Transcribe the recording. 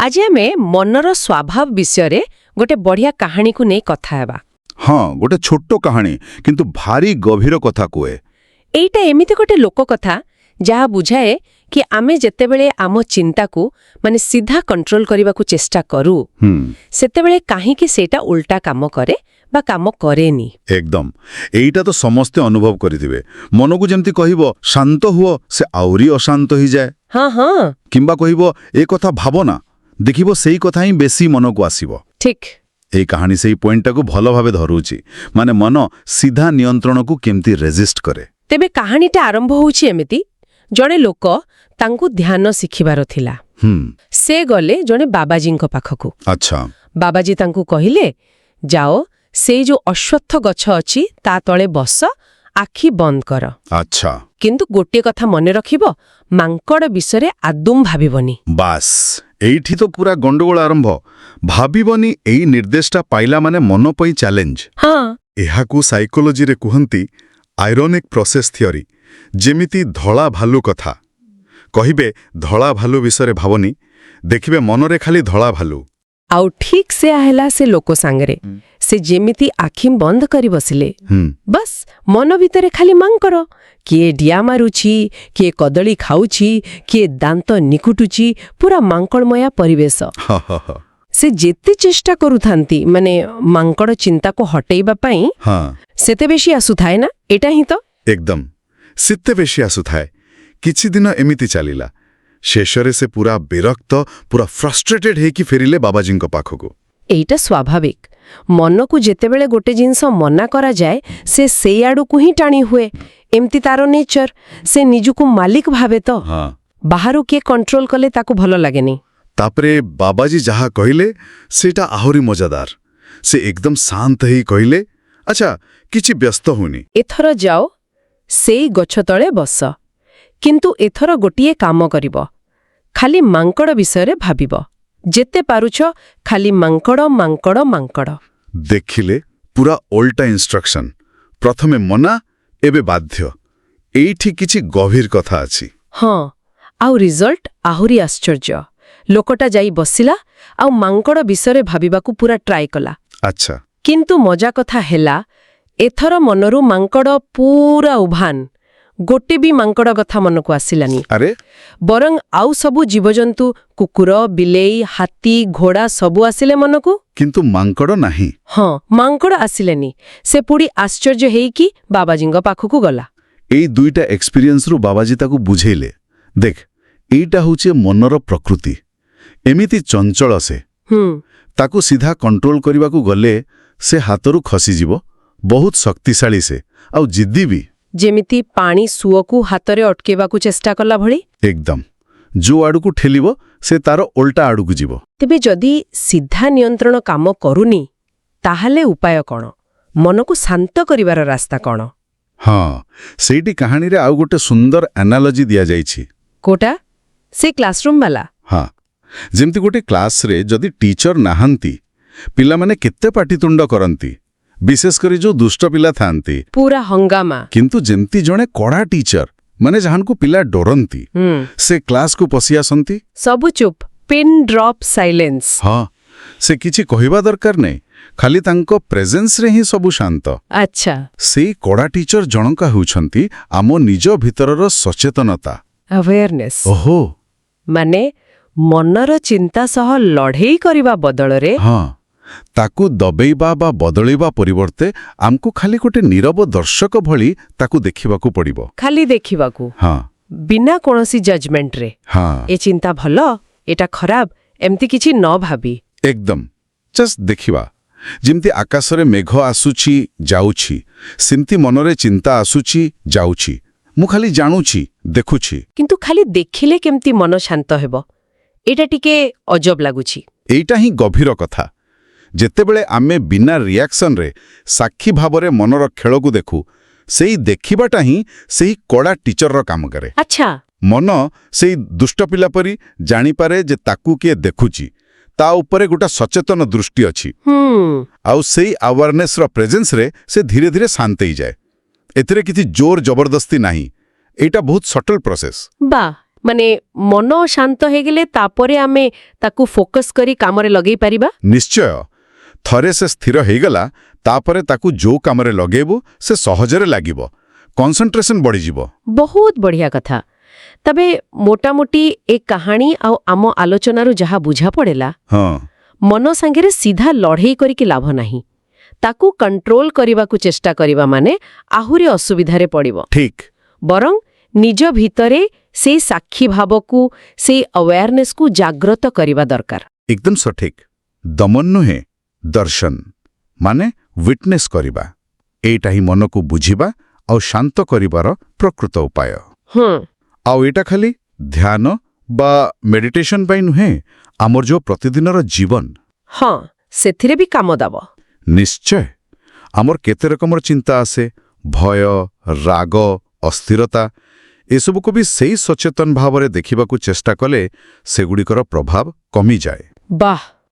ଆଜି ଆମେ ମନର ସ୍ୱଭାବ ବିଷୟରେ ଗୋଟେ ବଢ଼ିଆ କାହାଣୀକୁ ନେଇ କଥା ହେବା। ହଁ, ଗୋଟେ ଛୋଟ କାହାଣୀ, କିନ୍ତୁ ଭାରି ଗଭୀର କଥା କୁହେ। ଏଇଟା ଏମିତି ଗୋଟେ ଲୋକ କଥା ଯାହା ବୁଝାଏ କି ଆମେ ଯେତେବେଳେ ଆମ ଚିନ୍ତାକୁ ମାନେ ସିଧା କଣ୍ଟ୍ରୋଲ କରିବାକୁ ଚେଷ୍ଟା କରୁ, ସେତେବେଳେ କାହିଁକି ସେଇଟା ଉଲ୍ଟା କାମ କରେ ବା କାମ କରେନି। ଏକଦମ। ଏଇଟା ତ ସମସ୍ତେ ଅନୁଭବ କରିଥିବେ। ମନକୁ ଯେମିତି କହିବ ଶାନ୍ତ ହୁଅ, ସେ ଆହୁରି ଅଶାନ୍ତ ହେଇଯାଏ। ହଁ ହଁ କିମ୍ବା କହିବ ଏ କଥା ଭାବନା, ଦେଖିବ ସେଇ କଥା ହିଁ ବେଶୀ ମନକୁ ଆସିବ। ଏଇ କାହାଣୀ ସେଇ ପଏଣ୍ଟଟାକୁ ଭଲ ଭାବେ ଧରୁଛି, ମାନେ ମନ ସିଧା ନିୟନ୍ତ୍ରଣକୁ କେମିତି ରେଜିଷ୍ଟ କରେ। ତେବେ କାହାଣୀଟା ଆରମ୍ଭ ହେଉଛି ଏମିତି। ଜଣେ ଲୋକ, ତାଙ୍କୁ ଧ୍ୟାନ ଶିଖିବାର ଥିଲା। ସେ ଗଲେ ଜଣେ ବାବାଜୀଙ୍କ ପାଖକୁ। ବାବାଜୀ ତାଙ୍କୁ କହିଲେ, ଯାଅ, ସେଇ ଯୋଉ ଅଶ୍ୱତ୍ଥ ଗଛ ଅଛି ତା ତଳେ ବସ, ଆଖି ବନ୍ଦ କର। କିନ୍ତୁ ଗୋଟିଏ କଥା ମନେ ରଖିବ, ମାଙ୍କଡ଼ ବିଷୟରେ ଆଦୌ ଭାବିବନି। ବାସ୍, ଏଇଠି ତ ପୁରା ଗଣ୍ଡଗୋଳ ଆରମ୍ଭ। ଭାବିବନି, ଏଇ ନିର୍ଦ୍ଦେଶଟା ପାଇଲା ମାନେ ମନ ପାଇଁ ଚ୍ୟାଲେଞ୍ଜ। ଏହାକୁ ସାଇକୋଲୋଜିରେ କୁହନ୍ତି ଆଇରୋନିକ୍ ପ୍ରୋସେସ୍ ଥିଓରି। ଯେମିତି ଧଳା ଭାଲୁ କଥା କହିବେ, ଧଳା ଭାଲୁ ବିଷୟରେ ଭାବନି, ଦେଖିବେ ମନରେ ଖାଲି ଧଳା ଭାଲୁ। ଆଉ ଠିକ୍ ସେୟା ହେଲା ସେ ଲୋକ ସାଙ୍ଗରେ। ସେ ଯେମିତି ଆଖି ବନ୍ଦ କରି ବସିଲେ, ବସ୍, ମନ ଭିତରେ ଖାଲି ମାଙ୍କଡ଼। କିଏ ଡିଆ ମାରୁଛି, କିଏ କଦଳୀ ଖାଉଛି, କିଏ ଦାନ୍ତ ନିକୁଟୁଛି, ପୁରା ମାଙ୍କଡ଼ମୟ ପରିବେଶ। ହ ହ ହ ସେ ଯେତେ ଚେଷ୍ଟା କରୁଥାନ୍ତି ମାନେ ମାଙ୍କଡ଼ ଚିନ୍ତାକୁ ହଟେଇବା ପାଇଁ, ସେତେ ବେଶୀ ଆସୁଥାଏ ନା? ଏଇଟା ହିଁ ତ। ଏକଦମ, ସେତେ ବେଶୀ ଆସୁଥାଏ। କିଛି ଦିନ ଏମିତି ଚାଲିଲା। ଶେଷରେ ସେ ପୁରା ବିରକ୍ତ, ପୁରା ଫ୍ରଷ୍ଟ୍ରେଟେଡ୍ ହେଇକି ଫେରିଲେ ବାବାଜୀଙ୍କ ପାଖକୁ। ଏଇଟା ସ୍ୱାଭାବିକ। ମନକୁ ଯେତେବେଳେ ଗୋଟେ ଜିନିଷ ମନା କରାଯାଏ, ସେ ସେଇ ଆଡ଼କୁ ହିଁ ଟାଣି ହୁଏ। ଏମିତି ତାର ନେଚର। ସେ ନିଜକୁ ମାଲିକ ଭାବେ ତ। ବାହାରୁ କିଏ କଣ୍ଟ୍ରୋଲ କଲେ ତାକୁ ଭଲ ଲାଗେନି। ତାପରେ ବାବାଜୀ ଯାହା କହିଲେ, ସେଇଟା ଆହୁରି ମଜାଦାର। ସେ ଏକଦମ ଶାନ୍ତ ହେଇ କହିଲେ, ଆଚ୍ଛା, କିଛି ବ୍ୟସ୍ତ ହୁଅନି। ଏଥର ଯାଅ, ସେଇ ଗଛ ତଳେ ବସ। କିନ୍ତୁ ଏଥର ଗୋଟିଏ କାମ କରିବ, ଖାଲି ମାଙ୍କଡ଼ ବିଷୟରେ ଭାବିବ। ଯେତେ ପାରୁଛ ଖାଲି ମାଙ୍କଡ଼, ମାଙ୍କଡ଼, ମାଙ୍କଡ଼। ଦେଖିଲେ, ପୁରା ଓଲ୍ଟା ଇନଷ୍ଟ୍ରକ୍ସନ। ପ୍ରଥମେ ମନା, ଏବେ ବାଧ୍ୟ। ଏଇଠି କିଛି ଗଭୀର କଥା ଅଛି। ହଁ, ଆଉ ରିଜଲ୍ଟ ଆହୁରି ଆଶ୍ଚର୍ଯ୍ୟ। ଲୋକଟା ଯାଇ ବସିଲା ଆଉ ମାଙ୍କଡ଼ ବିଷୟରେ ଭାବିବାକୁ ପୁରା ଟ୍ରାଏ କଲା। କିନ୍ତୁ ମଜା କଥା ହେଲା, ଏଥର ମନରୁ ମାଙ୍କଡ଼ ପୁରା ଉଭାନ। ଗୋଟେ ବି ମାଙ୍କଡ଼ କଥା ମନକୁ ଆସିଲାନି। ଆରେ! ବରଂ ଆଉ ସବୁ ଜୀବଜନ୍ତୁ, କୁକୁର, ବିଲେଇ, ହାତୀ, ଘୋଡ଼ା ସବୁ ଆସିଲେ ମନକୁ। କିନ୍ତୁ ମାଙ୍କଡ଼ ନାହିଁ। ହଁ, ମାଙ୍କଡ଼ ଆସିଲେନି। ସେ ପୁଣି ଆଶ୍ଚର୍ଯ୍ୟ ହେଇକି ବାବାଜୀଙ୍କ ପାଖକୁ ଗଲା। ଏଇ ଦୁଇଟା ଏକ୍ସପିରିଏନ୍ସରୁ ବାବାଜୀ ତାକୁ ବୁଝେଇଲେ, ଦେଖ, ଏଇଟା ହେଉଛି ମନର ପ୍ରକୃତି। ଏମିତି ଚଞ୍ଚଳ ସେ। ତାକୁ ସିଧା କଣ୍ଟ୍ରୋଲ କରିବାକୁ ଗଲେ ସେ ହାତରୁ ଖସିଯିବ। ବହୁତ ଶକ୍ତିଶାଳୀ ସେ, ଆଉ ଜିଦ୍ଦି ବି। ଯେମିତି ପାଣି ସୁଅକୁ ହାତରେ ଅଟକେଇବାକୁ ଚେଷ୍ଟା କଲା ଭଳି। ଏକଦମ। ଯୋଉ ଆଡ଼କୁ ଠେଲିବ, ସେ ତାର ଓଲଟା ଆଡ଼କୁ ଯିବ। ତେବେ ଯଦି ସିଧା ନିୟନ୍ତ୍ରଣ କାମ କରୁନି, ତାହେଲେ ଉପାୟ କ'ଣ? ମନକୁ ଶାନ୍ତ କରିବାର ରାସ୍ତା କ'ଣ? ହଁ, ସେଇଠି କାହାଣୀରେ ଆଉ ଗୋଟେ ସୁନ୍ଦର ଆନାଲୋଜି ଦିଆଯାଇଛି। କୋଉଟା? ସେ କ୍ଲାସରୁମ୍ ବାଲା? ହଁ, ଯେମିତି ଗୋଟେ କ୍ଲାସରେ ଯଦି ଟିଚର ନାହାନ୍ତି, ପିଲାମାନେ କେତେ ପାଟିତୁଣ୍ଡ କରନ୍ତି, ବିଶେଷ କରି ଯୋଉ ଦୁଷ୍ଟ ପିଲା ଥାନ୍ତି। ପୁରା ହଙ୍ଗାମା। କିନ୍ତୁ ଯେମିତି ଜଣେ କଡ଼ା ଟିଚର, ମାନେ ଯାହାଙ୍କୁ ପିଲା ଡରନ୍ତି, ସେ କ୍ଲାସକୁ ପଶି ଆସନ୍ତି, ସବୁ ଚୁପ୍, ପିନ୍ ଡ୍ରପ୍ ସାଇଲେନ୍ସ। ହଁ, ସେ କିଛି କହିବା ଦରକାର ନାହିଁ, ଖାଲି ତାଙ୍କ ପ୍ରେଜେନ୍ସରେ ହିଁ ସବୁ ଶାନ୍ତ। ସେଇ କଡ଼ା ଟିଚର ଜଣଙ୍କ ହେଉଛନ୍ତି ଆମ ନିଜ ଭିତରର ସଚେତନତା। ଆୱେୟାରନେସ୍। ମାନେ ମନର ଚିନ୍ତା ସହ ଲଢ଼େଇ କରିବା ବଦଳରେ, ହଁ, ତାକୁ ଦବେଇବା ବା ବଦଳେଇବା ପରିବର୍ତ୍ତେ ଆମକୁ ଖାଲି ଗୋଟେ ନୀରବ ଦର୍ଶକ ଭଳି ତାକୁ ଦେଖିବାକୁ ପଡ଼ିବ। ଖାଲି ଦେଖିବାକୁ, ବିନା କୌଣସି ଜଜମେଣ୍ଟରେ। ଏ ଚିନ୍ତା ଭଲ, ଏଟା ଖରାପ, ଏମିତି କିଛି ନ ଭାବି। ଏକଦମ, ଜଷ୍ଟ ଦେଖିବା। ଯେମିତି ଆକାଶରେ ମେଘ ଆସୁଛି ଯାଉଛି, ସେମିତି ମନରେ ଚିନ୍ତା ଆସୁଛି ଯାଉଛି। ମୁଁ ଖାଲି ଜାଣୁଛି, ଦେଖୁଛି। କିନ୍ତୁ ଖାଲି ଦେଖିଲେ କେମିତି ମନ ଶାନ୍ତ ହେବ? ଏଇଟା ଟିକେ ଅଜବ ଲାଗୁଛି। ଏଇଟା ହିଁ ଗଭୀର କଥା। ଯେତେବେଳେ ଆମେ ବିନା ରିଆକ୍ସନରେ ସାକ୍ଷୀ ଭାବରେ ମନର ଖେଳକୁ ଦେଖୁ, ସେଇ ଦେଖିବାଟା ହିଁ ସେଇ କଡ଼ା ଟିଚରର କାମ କରେ। ମନ ସେଇ ଦୁଷ୍ଟ ପିଲା ପରି ଜାଣିପାରେ ଯେ ତାକୁ କିଏ ଦେଖୁଛି, ତା ଉପରେ ଗୋଟେ ସଚେତନ ଦୃଷ୍ଟି ଅଛି। ଆଉ ସେଇ ଆୱାରନେସ୍ର ପ୍ରେଜେନ୍ସରେ ସେ ଧୀରେ ଧୀରେ ଶାନ୍ତ ହେଇଯାଏ। ଏଥିରେ କିଛି ଜୋର ଜବରଦସ୍ତି ନାହିଁ। ଏଇଟା ବହୁତ ସଟଲ ପ୍ରୋସେସ୍। ବାଃ। ମାନେ ମନ ଶାନ୍ତ ହେଇଗଲେ ତାପରେ ଆମେ ତାକୁ ଫୋକସ୍ କରି କାମରେ ଲଗେଇ ପାରିବା। ନିଶ୍ଚୟ। ଥରେ ସେ ସ୍ଥିର ହେଇଗଲା, ତାପରେ ତାକୁ ଯୋଉ କାମରେ ଲଗେଇବୁ, ସେ ସହଜରେ ଲାଗିବ। କନସେଣ୍ଟ୍ରେସନ ବଢ଼ିଯିବ। ବହୁତ ବଢ଼ିଆ କଥା। ତେବେ ମୋଟାମୋଟି ଏ କାହାଣୀ ଆଉ ଆମ ଆଲୋଚନାରୁ ଯାହା ବୁଝା ପଡ଼ିଲା, ମନ ସାଙ୍ଗରେ ସିଧା ଲଢ଼େଇ କରିକି ଲାଭ ନାହିଁ। ତାକୁ କଣ୍ଟ୍ରୋଲ କରିବାକୁ ଚେଷ୍ଟା କରିବା ମାନେ ଆହୁରି ଅସୁବିଧାରେ ପଡ଼ିବ। ବରଂ ନିଜ ଭିତରେ ସେଇ ସାକ୍ଷୀ ଭାବକୁ, ସେଇ ଆୱେୟାରନେସକୁ ଜାଗ୍ରତ କରିବା ଦରକାର। ଏକଦମ ସଠିକ। ଦମନ ନୁହେଁ, ଦର୍ଶନ, ମାନେ ୱିଟନେସ୍ କରିବା। ଏଇଟା ହିଁ ମନକୁ ବୁଝିବା ଆଉ ଶାନ୍ତ କରିବାର ପ୍ରକୃତ ଉପାୟ। ଆଉ ଏଇଟା ଖାଲି ଧ୍ୟାନ ବା ମେଡିଟେସନ ପାଇଁ ନୁହେଁ, ଆମର ଯୋଉ ପ୍ରତିଦିନର ଜୀବନ, ହଁ, ସେଥିରେ ବି କାମ ଦବ। ନିଶ୍ଚୟ। ଆମର କେତେ ରକମର ଚିନ୍ତା ଆସେ, ଭୟ, ରାଗ, ଅସ୍ଥିରତା, ଏସବୁକୁ ବି ସେଇ ସଚେତନ ଭାବରେ ଦେଖିବାକୁ ଚେଷ୍ଟା କଲେ ସେଗୁଡ଼ିକର ପ୍ରଭାବ କମିଯାଏ। ବାଃ।